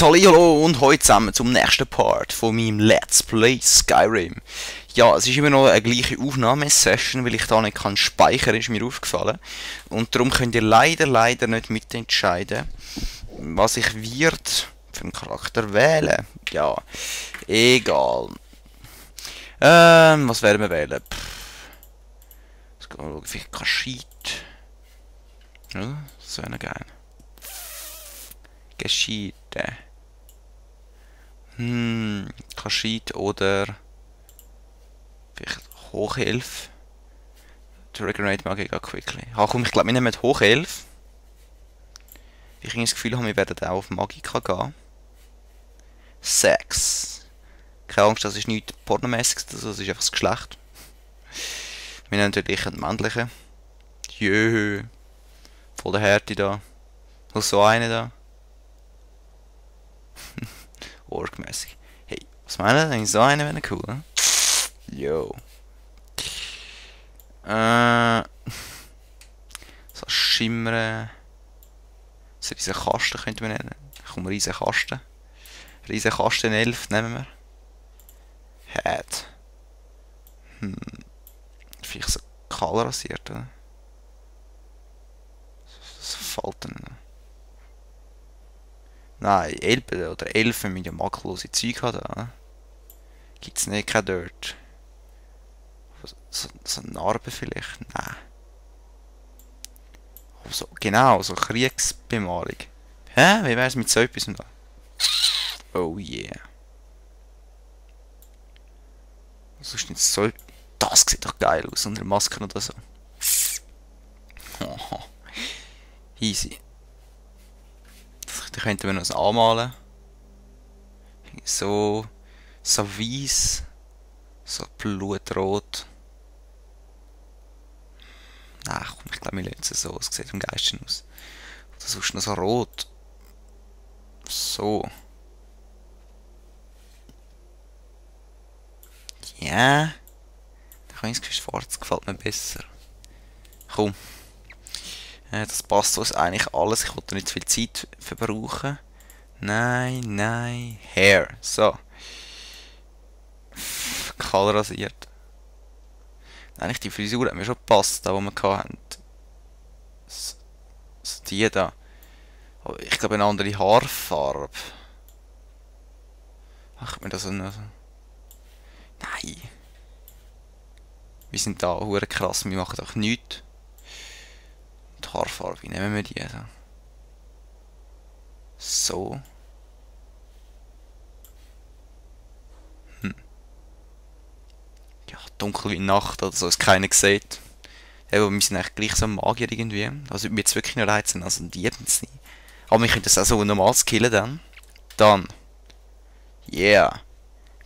Hallihallo und heute zusammen zum nächsten Part von meinem Let's Play Skyrim. Ja, es ist immer noch eine gleiche Aufnahmesession, weil ich da nicht kann speichern, ist mir aufgefallen. Und darum könnt ihr leider nicht mitentscheiden, was ich für einen Charakter wählen. Ja, egal. Was werden wir wählen? Jetzt gehen wir schauen, vielleicht Kashyyyk. Ja, so eine geil. Geschichte. Kashyyyk oder vielleicht Hochelf. To regenerate mag ich quickly. Komm, ich glaube, wir nehmen Hochelf. Ich habe das Gefühl, wir werden auch auf Magika gehen. Sex. Keine Angst, das ist nichts pornomäßiges, das ist einfach das Geschlecht. Wir nehmen natürlich einen männlichen. Jö. Voll der Härte da. Noch so einen da. Orgmäßig. Hey, was meinen Sie? So eine wäre cool, ne? Yo. So Schimmern. So riesen Kasten könnte man nennen. Komm, riesen Kasten. Riesen Kasten 11 nehmen wir. Hat. Vielleicht so kahl rasiert, oder? So Falten. Nein, Elben oder Elfen mit ja makellose Zeug haben. Gibt's nicht, kein Dirt. So Narben vielleicht? Nein. Oh, so, genau, so Kriegsbemalung. Hä? Wie wär's mit so etwas da? Oh yeah. Was ist nicht so... Das sieht doch geil aus, unter Masken oder so. Easy. Da könnten wir noch anmalen. So weiß. So blutrot. Nein, komm, ich glaube, wir lassen es so. Es sieht am geilsten aus. Oder sonst noch so rot. So. Ja. Da kann ich das Gefühl, schwarz gefällt mir besser. Komm. Das passt uns eigentlich alles. Ich wollte nicht zu viel Zeit verbrauchen. Nein. Hair. So. Kahl rasiert. Eigentlich die Frisur hat mir schon gepasst, da wo wir hatten. So die da. Aber ich glaube eine andere Haarfarbe. Ach, mir das so. Nein. Wir sind da hure krass, wir machen doch nichts. Die Haarfarbe, wie nehmen wir die? So. Ja, dunkel wie Nacht oder so, dass keiner sieht. Ja, wir sind eigentlich gleich so Magier irgendwie. Also würde mich jetzt wirklich noch reizen, also die hätten es nicht. Aber wir können das auch so normal skillen dann. Dann. Yeah.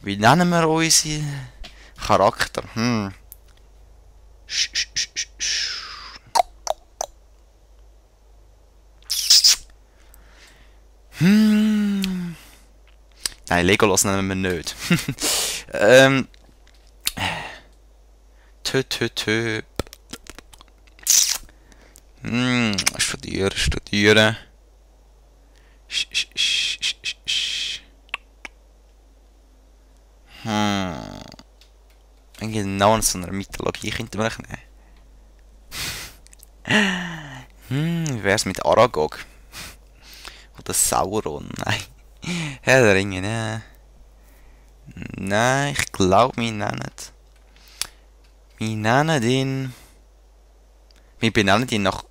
Wie nennen wir unseren Charakter? Nein, Legolas nennen wir nicht. Studieren. Genau in so einer Mythologie könnte man nehmen. Wie wär's mit Aragog? Oder Sauron? Nein. Herr der Ringe, ne? Nein, ich glaube, wir nennen ihn... Wir benennen ihn nach...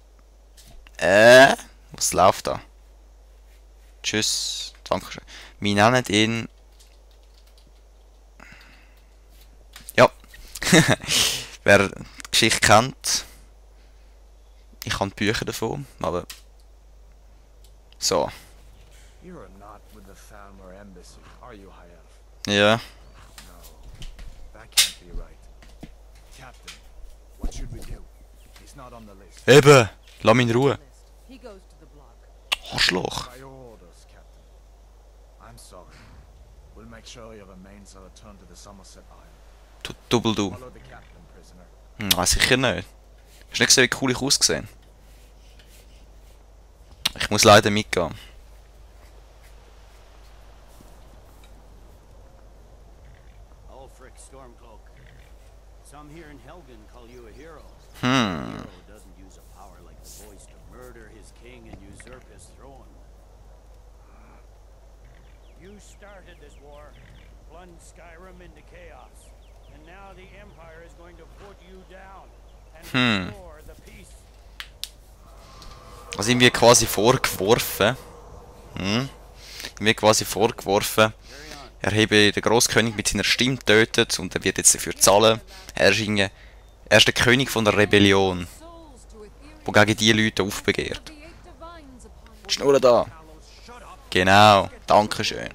Was läuft da? Tschüss. Dankeschön. Wir nennen ihn... Ja. Wer die Geschichte kennt... Ich habe Bücher davon, aber... So. Ja. Eben! Lass mich in Ruhe! Arschloch! Double du. Nein, sicher nicht. Hast du nicht gesehen, wie cool ich ausgesehen? Ich muss leider mitgehen. Ulfric Stormcloak. Some here in Helgen call you a hero. Hmm. A hero doesn't use a power like the voice to murder his king and usurp his throne. You started this war, plunged Skyrim into chaos, and now the Empire is going to put you down and restore the peace. Also ihm wird quasi vorgeworfen. Ihm wird quasi vorgeworfen, er habe den Großkönig mit seiner Stimme getötet und er wird jetzt dafür zahlen. Er ist der König von der Rebellion, der gegen die Leute aufbegehrt. Schnurren da. Genau, dankeschön.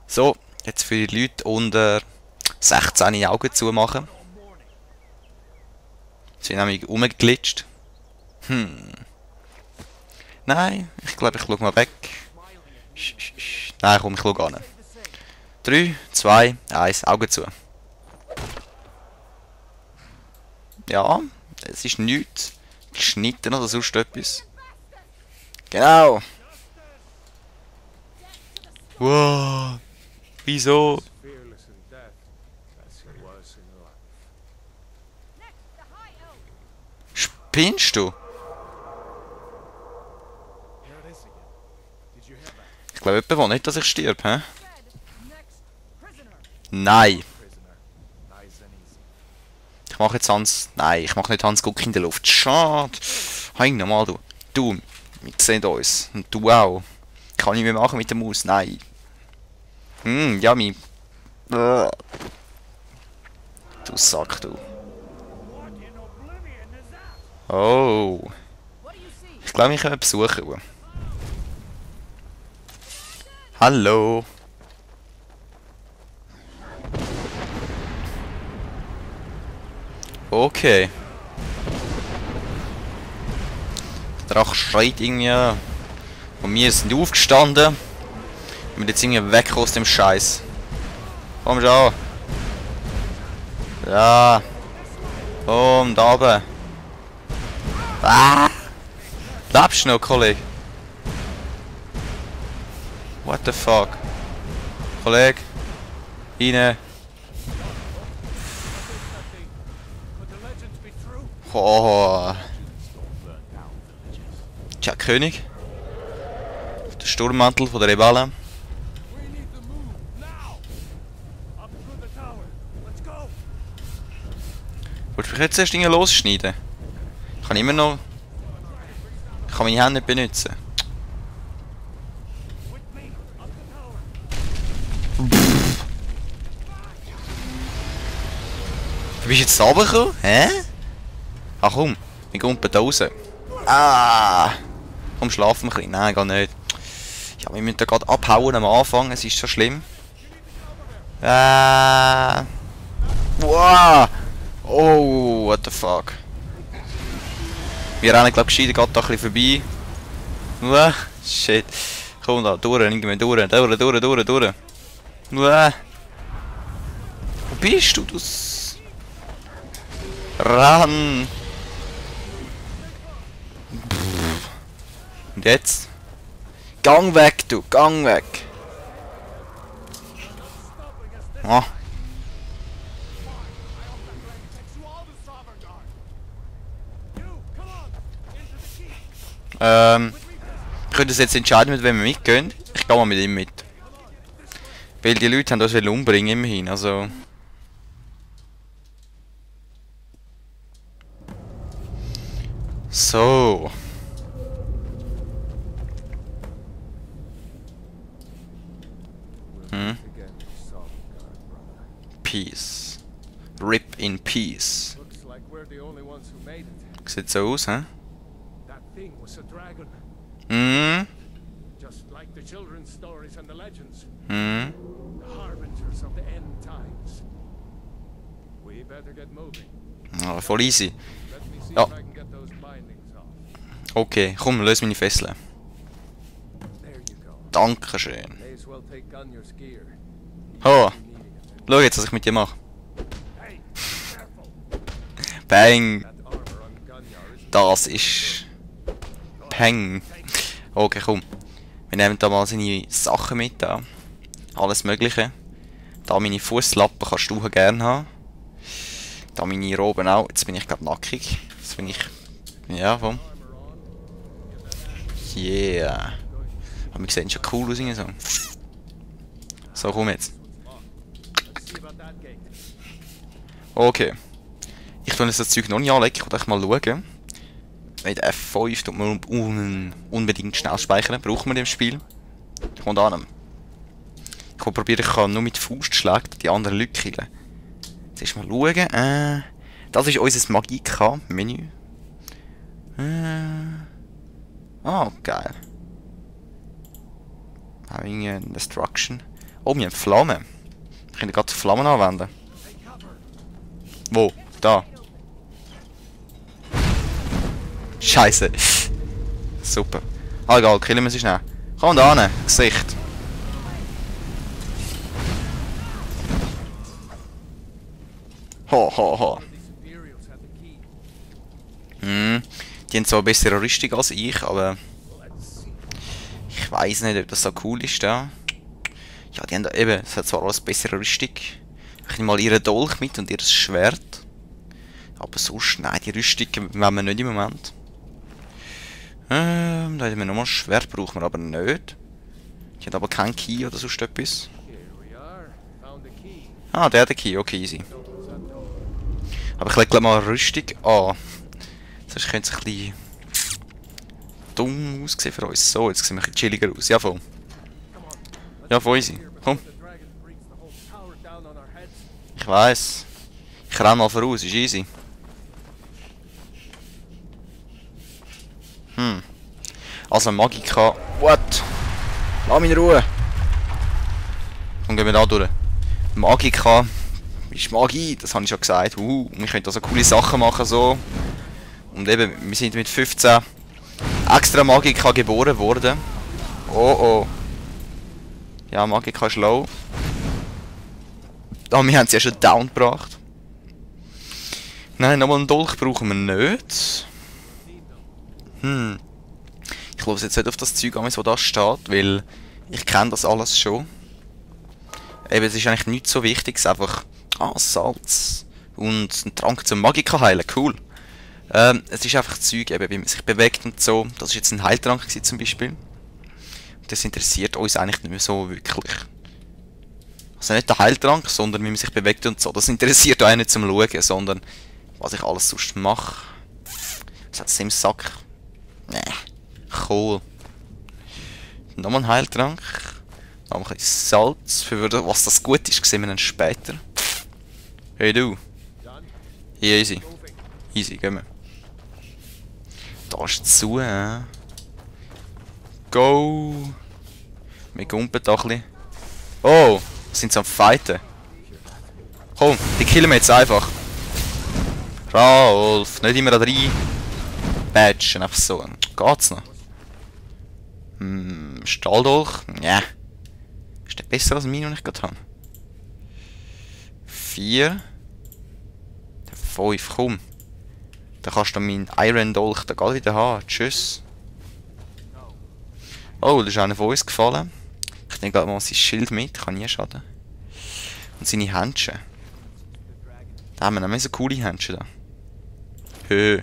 So, jetzt für die Leute unter 16 die Augen zumachen. Sie sind nämlich rumgeglitscht. Nein, ich glaube, ich schaue mal weg. Nein, komm, ich schaue an. 3, 2, 1, Augen zu. Ja, es ist nichts geschnitten oder sonst etwas. Genau. Wow. Wieso? Spinnst du? Ich glaube, jemand will nicht, dass ich sterbe, hä? Nein. Ich mache jetzt Hans... Nein, ich mache nicht Hans Guck in der Luft. Schade. Hein nochmal, du. Du, wir sehen uns. Und du auch. Kann ich mehr machen mit der Maus? Nein. Yummy. Du Sack, du. Oh. Ich glaube, ich kann besuchen. Hallo. Okay. Der Drache schreit irgendwie. Und wir sind aufgestanden. Und wir jetzt irgendwie weg aus dem Scheiß. Komm schon. Ja. Komm, da oben. Ah! Lebst du noch, Kollege? What the fuck? Kollege? Rein. Oh. Tja, König. Der Sturmmantel von der Rebellen. Willst du mich jetzt erst losschneiden? Ich kann immer noch... Ich kann meine Hände nicht benutzen. Du bist jetzt da runtergekommen? Hä? Ach komm, wir gehen da raus. Ah! Komm, schlafen wir ein bisschen. Nein, gar nicht. Ja, wir müssen da gerade abhauen am Anfang, es ist so schlimm. Wow! Oh, what the fuck. Wir rennen, glaube ich, gerade da ein bisschen vorbei. Shit. Komm da, durch, irgendwie durch. Wo bist du? Ran! Und jetzt? Gang weg, du! Gang weg! Ah. Ich könnte jetzt entscheiden, mit wem wir mitgehen. Ich gehe mal mit ihm mit. Weil die Leute haben uns umbringen immerhin, also... So. Peace. Rip in peace. Sieht so aus, hä? Just like the children's stories and the legends. The harbingers of the end times. We better get moving. Ah, voll easy. Let me see Ja. if I can get those bindings off. Okay, komm, löse meine Fesseln. There you go. Dankeschön. May as well take Gunjar's gear. Oh, Needing it. schau jetzt, was ich mit dir mache. Hey, careful. Bang! That armor on Gunjar is Das ist... Peng. Okay, komm. Wir nehmen da mal seine Sachen mit. Da. Alles Mögliche. Da meine Fusslappen kannst du gerne haben. Da meine Roben auch. Jetzt bin ich glaube nackig. Jetzt bin ich... Ja, komm. Yeah. Aber wir sehen schon cool aus. So, so komm jetzt. Okay. Ich tue jetzt das Zeug noch nicht anlegen. Ich will mal schauen. Mit F5 tut man unbedingt schnell speichern. Braucht man im Spiel. Kommt an. Ich will probieren, ich kann nur mit Faustschlägen die anderen Leute killen. Jetzt erst mal schauen. Das ist unser Magika-Menü. Ah, geil. Having Destruction. Oh, wir haben Flammen. Wir können gerade Flammen anwenden. Wo? Da. Scheiße. Super. Ah, egal, killen wir sie schnell. Komm da hin, Gesicht. Ho, ho, ho. Die haben zwar bessere Rüstung als ich, aber ich weiß nicht, ob das so cool ist da. Ja, die haben da eben, es hat zwar alles bessere Rüstung. Ich nehme mal ihren Dolch mit und ihr Schwert. Aber sonst, nein, die Rüstung wollen wir nicht im Moment. Da hätten wir nochmal ein Schwert, brauchen wir aber nicht. Die haben aber keinen Key oder sonst etwas. Ah, der hat den Key, okay, easy. Aber ich lege mal eine Rüstung an. Sonst könnte es ein bisschen dumm aussehen für uns. So, jetzt sehen wir ein bisschen chilliger aus. Ja, voll. Ja, voll easy. Komm. Ich weiss. Ich renne mal voraus, ist easy. Also Magika. What? Lass mich in Ruhe. Dann gehen wir da durch. Magika ist Magie, das habe ich schon gesagt. Wir können also coole Sachen machen so. Und eben, wir sind mit 15 extra Magika geboren worden. Oh oh. Ja, Magika ist low. Ah, wir haben sie ja schon down gebracht. Nein, nochmal einen Dolch brauchen wir nicht. Ich glaube jetzt nicht auf das Zeug an, was da steht, weil ich kenne das alles schon. Eben, es ist eigentlich nichts so Wichtiges, einfach Salz und ein Trank zum Magika heilen, cool. Es ist einfach Zeug, eben, wie man sich bewegt und so. Das war jetzt ein Heiltrank gewesen, zum Beispiel. Das interessiert uns eigentlich nicht mehr so wirklich. Also nicht der Heiltrank, sondern wie man sich bewegt und so. Das interessiert auch nicht zum Schauen, sondern was ich alles sonst mache. Was hat es im Sack? Nee. Cool. Nochmal ein Heiltrank. Nochmal ein bisschen Salz. Für was das gut ist, sehen wir dann später. Hey du. Hier, easy. Easy, gehen wir. Da ist zu, Go. Wir gumpen da ein bisschen. Oh, sind sie am Fighten. Komm, die killen wir jetzt einfach. Ralf, nicht immer da rein. Badgen, einfach so. Geht's noch? Stahldolch? Ja. Ist der besser als meine, den ich gerade habe? 4. 5, komm. Dann kannst du meinen Iron Dolch da gerade wieder haben. Tschüss. Oh, da ist einer von uns gefallen. Ich nehme gerade mal sein Schild mit, kann nie schaden. Und seine Händchen. Da haben wir nämlich so coole Händchen da. Hö.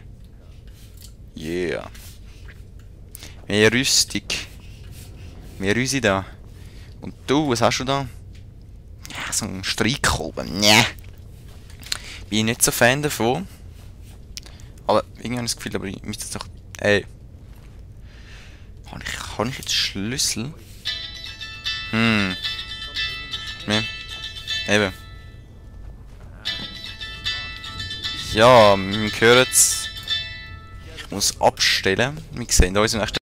Yeah. Mehr Rüstung. Mehr Rüsi da. Und du, was hast du da? Ja, so ein Streitkolben. Nee. Bin ich nicht so Fan davon. Aber irgendwie habe ich das Gefühl, aber ich müsste jetzt noch... Ey. Kann ich jetzt Schlüssel? Nee. Eben. Ja, wir hören es. Ich muss abstellen. Wir sehen uns im nächsten